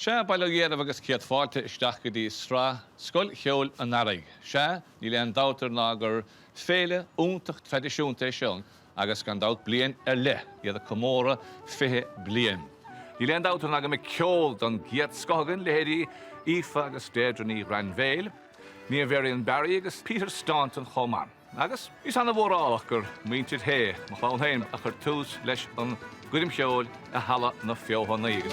Sea, bail ó Dhia oraibh agus céad fáilte isteach go dtí sraith Scoil Cheoil an Earraigh. Sea, níl aon dabht air ná gur féile iontach traidisiúnta é seo agus gan dabht bliain ar leith, iad ag comóradh 20 bliain. Níl aon dabht air ná go mbeidh ceol den gcéad scoth againn, leithéidí Aoife agus Deirdre Ní Ghrainbhéil, Niamh Varian Barry agus Peter Staunton chomh maith. Agus bhíos ana-mhórálach gur muintir Shé, mo chlann féin, a chuir tús leis an gcoirm cheoil i Halla na Feothanaí.